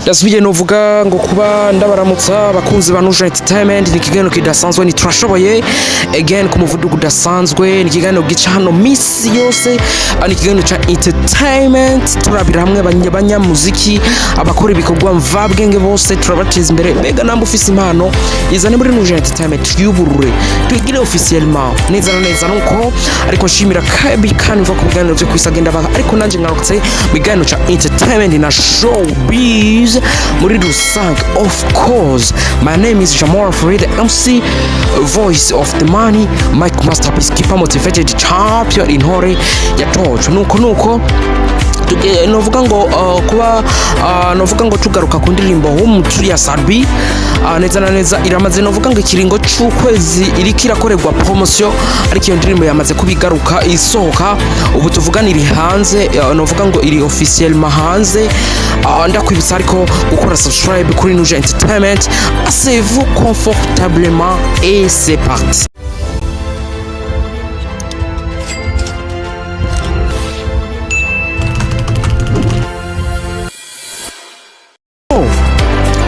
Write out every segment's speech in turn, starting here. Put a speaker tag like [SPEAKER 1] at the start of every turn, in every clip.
[SPEAKER 1] Ndasubiye novuga ngo kuba ndabaramutsa abakunzi ba Nuje Entertainment. Ni ikiganiro kidasanzwe, ni Turashoboye again ku muvuduko udasanzwe. Ni ikiganiro gica hano misi yose. Ni ikiganiro ca entertainment, turabira hamwe abanyamuziki, abakora ibikorwa mvabwenge bose, turabateza imbere. Mbega namba ufise impano, izane muri Nuje Entertainment, tuyuburure, tuyigire officiellement neza na neza. Nuko ariko nshimira kabi kandi mva ku biganiro byo kwisi agenda baha, ariko nanjye ngarutse mu kiganiro ca entertainment na showbiz muri rusange. Of course, my name is Jamal Farid, MC voice of the money, Mike Masterpiece Keeper, motivated champion, intore yatojwe. Nuko novuga ngo kuba novuga ngo tugaruka ku ndirimbo Home ya Sat-B, neza na neza iramaze novuga ngo ikiringo c'ukwezi iriko irakorerwa promotion, ariko iyo ndirimbo yamaze kubigaruka isohoka. Ubu tuvugana iri hanze, novuga ngo iri officiellement hanze. Ndakwibutsa ariko gukora subscribe kuri Nuje Entertainment. Asseyez-vous confortablement et c'est parti.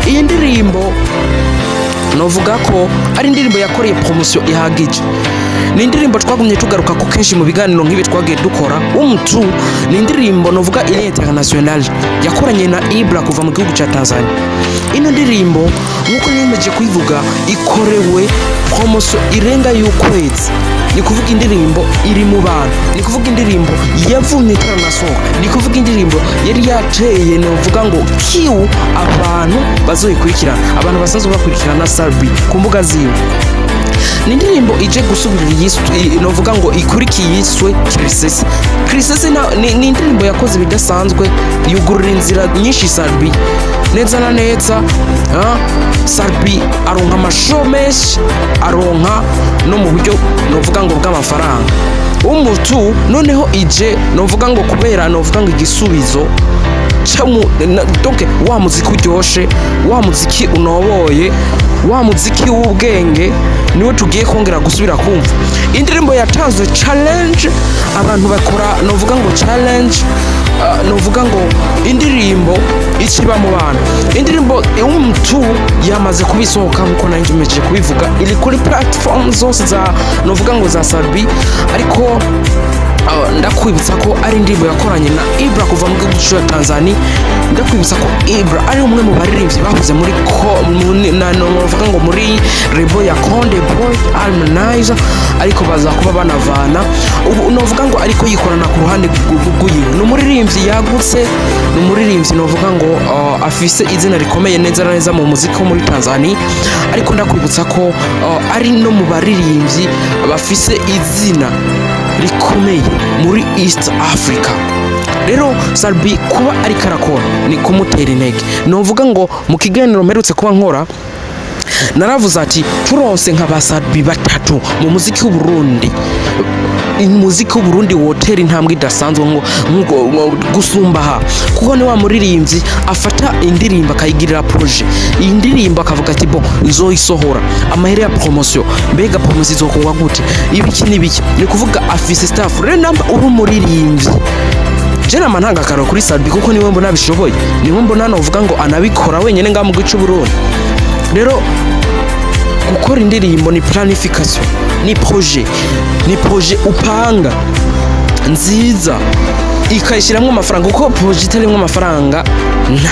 [SPEAKER 1] Iyi ndirimbo novuga ko ari indirimbo yakoreye promotion ihagije. Ni indirimbo twagumye tugaruka ko kenshi mu biganiro nk'ibi twagiye dukora. Umutu ni indirimbo novuga iri international, yakoranye na Ibra kuva mu gihugu cya Tanzania. Ino ndirimbo, nk'uko niyemeje kuyivuga, ikorewe promotion irenga y'ukwezi. Ni kuvuga indirimbo iri mu bantu, ni kuvuga indirimbo yavumye itaranasohoka, ni kuvuga indirimbo yari yateye novuga ngo kiu abantu bazoyikurikirana, abantu basanzwe bakurikirana Sat-B ku mbuga ziwe. Ni indirimbo ije gusubirira iyiswe, novuga ngo ikurikiye iyiswe Kirisese. Kirisese ni indirimbo yakoze ibidasanzwe, yugurura inzira nyinshi Sat-B neza na neza. Sat-B aronka amashow menshi, aronka no mu buryo novuga ngo bw'amafaranga. Umutu noneho ije novuga ngo kubera novuga ngo igisubizo donc wa muziki uryoshe, wa muziki unoboye, wa muziki w'ubwenge, niwe tugiye kongera gusubira kumva. Indirimbo yatanzwe challenge, abantu bakora novuga ngo challenge, novuga ngo indirimbo ikiba mu bantu. Indirimbo Umutu yamaze kubisohoka, nkuko nanjye mejeje kubivuga, iri kuri platform zose za novuga ngo za Sat-B. Ariko ndakwibutsa ko ari indirimbo yakoranye na Ibra kuva mu gihugu cya Tanzania. Ndakwibutsa ko Ibra ari umwe mu baririmbyi bahoze muri ko novuga ngo muri label ya Konde Boy Harmonize, ariko baza kuba banavana. Ubu novuga ngo ariko yikorana ku ruhande rw'iwe. Ni umuririmbyi yagutse, ni umuririmbyi novuga ngo afise izina rikomeye neza na neza mu muziki wo muri Tanzania. Ariko ndakwibutsa ko ari no mu baririmbyi bafise izina rikomeye muri East Africa. Rero Sat-B kuba ariko arakora ni kumutera intege. Novuga ngo mu kiganiro mperutse kuba nkora naravuze ati turonse nka ba Sat-B batatu mu muziki w'Uburundi, umuziki w'Uburundi wotera intambwe idasanzwe ngo gusumba aha, kuko ni wa muririmbyi afata indirimbo akayigirira projet. Iyi ndirimbo akavuga ati: "Bon, nzoyisohora, amahera ya promotion, mbega promotion izokorwa gute, ibiki n'ibiki." Ni kuvuga afise staff. Rero namba uri umuririmbyi, je nama ntanga akaro kuri Sat-B, kuko niwe mbona abishoboye, niwe mbona novuga ngo anabikora wenyene ngaha mu gihugu c'Uburundi. Rero gukora indirimbo ni planification, ni projet, ni projet upanga nziza, ikayishyiramo amafaranga, kuko projet itarimo amafaranga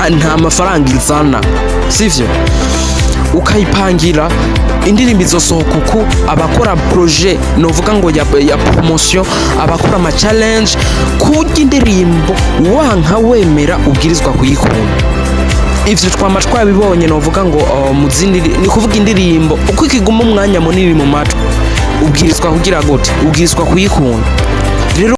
[SPEAKER 1] nta mafaranga izana, sivyo? Ukayipangira indirimbo izosohoka uku, abakora projet novuga ngo ya promotion, abakora ama challenge, kurya indirimbo wanka wemera ubwirizwa kuyikunda. Ivyo twama twabibonye novuga ngo mu zindi. Ni kuvuga indirimbo uko ikiguma umwanya munini mu matwi, ubwirizwa kugira gute? Ubwirizwa kuyikunda. Rero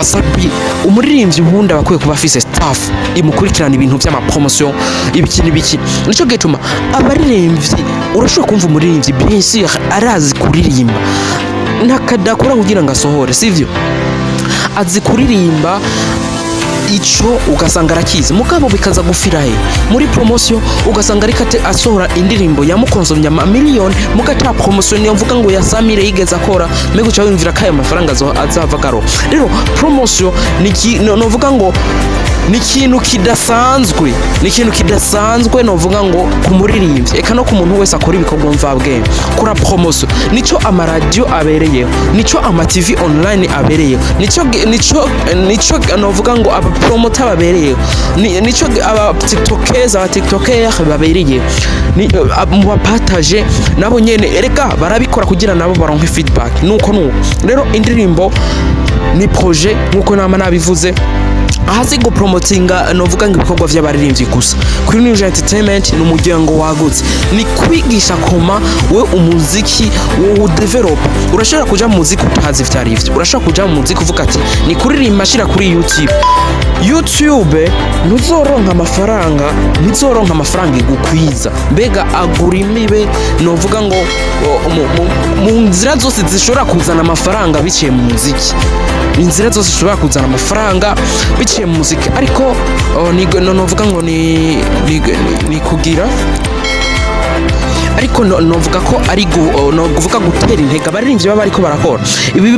[SPEAKER 1] Sat-B, umuririmbyi ubundi aba akwiye kuba afise staff imukurikirana ibintu vy'amapromotion, ibiki n'ibiki. Nico gituma abaririmbyi, urashobora kumva umuririmbyi, bien sûr arazi kuririmba, ntakadakora kugira ngo asohore, sivyo? Azi kuririmba, ico ugasanga arakizi, mugabo bikaza gufira he? Muri promotion. Ugasanga ariko asohora indirimbo yamukonsomye amamiliyoni, muga ata promotion niyo mvuga ngo ya Samire yigeze akora. Mbega uca wiyumvira ko ayo mafaranga azava garo? Rero promotion ni novuga ngo Ni ikintu kidasanzwe, ni ikintu kidasanzwe novuga ngo ku muririmbyi, eka no ku muntu wese akora ibikorwa mvabwenge. Kora promotion, nico amaradiyo abereyeho, nico ama TV online abereyeho, nico novuga ngo aba promoter babereyeho, nico aba tiktokers, aba tiktoker babereyeho. Ni mu bapartage nabo nyene erega barabikora kugira nabo baronke feedback. Nuko rero indirimbo ni projet, nkuko nama nabivuze, ahasi gupromotinga novuga ngo ibikorwa vy'abaririmbyi gusa. Kuri New Entertainment ni umuryango wagutse, ni kwigisha koma we umuziki wo develop. Urashobora kuja mu muziki utazi ivyo ari vyo, urashobora kuja mu muziki uvuga ati ni kuririmba, shira kuri YouTube. YouTube ntuzoronka amafaranga, ntuzoronka amafaranga igukwiza. Mbega agura imibe novuga ngo mu nzira zose zishobora kuzana amafaranga biciye mu muziki, inzira zose zishobora kuzana amafaranga biciye mu muziki, ariko ni novuga ngo ni kugira, ariko novuga ko ari no kuvuga gutera intege abaririmbyi baba bariko barakora ibi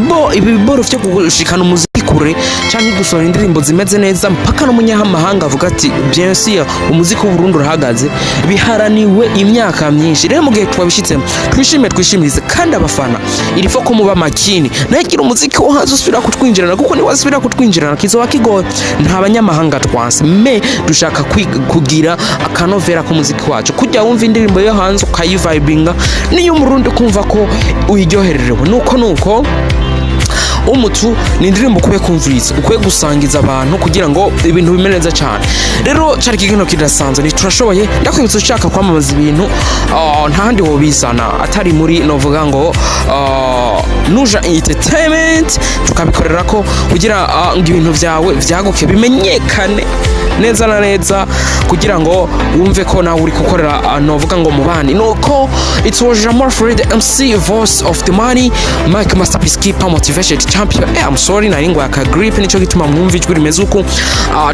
[SPEAKER 1] biboro vyo gushikana umuziki kure canke gusohora indirimbo zimeze neza, mpaka n'umunyamahanga avuga ati: "Bien sûr, umuziki w'Uburundi urahagaze." Biharaniwe imyaka myinshi. Rero mu gihe twabishitsemo, twishime, twishimirize. Kandi abafana, il faut ko muba makini, nagira umuziki wo hanze usubira kutwinjirana, kuko ni wasubira kutwinjirana kizoba kigoye. Nta banyamahanga twanse, mais dushaka kugira akanovera k'umuziki wacu, kujya wumva indirimbo yo hanze ukayivibinga, niyo umurundi ukumva ko uyiryohererewe. Nuko umutu ni indirimbo ukwiye kumviriza, ukwiye gusangiza abantu kugira ngo ibintu bimere neza cyane. Rero cyari ikiganiro kidasanzwe, ni turashoboye. Ndakwibutsa, ushaka kwamamaza ibintu, nta handi wobizana atari muri novuga ngo Nuja Entertainment, tukabikorera ko kugira ngo ibintu byawe vyaguke, bimenyekane neza na neza, kugira ngo wumve ko nawe uri gukorera novuga ngo mu bandi. Nuko it was Jamal Fred MC, voice of the money, Mike Masterpiece Keeper, motivation champion. I'm sorry, nari ngo aka grip, nico gituma mwumva ijwi rimeze uku.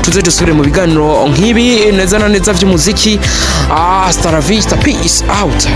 [SPEAKER 1] Tuze dusubire mu biganiro nk'ibi neza na neza vy'umuziki. Hasta la vista, peace out.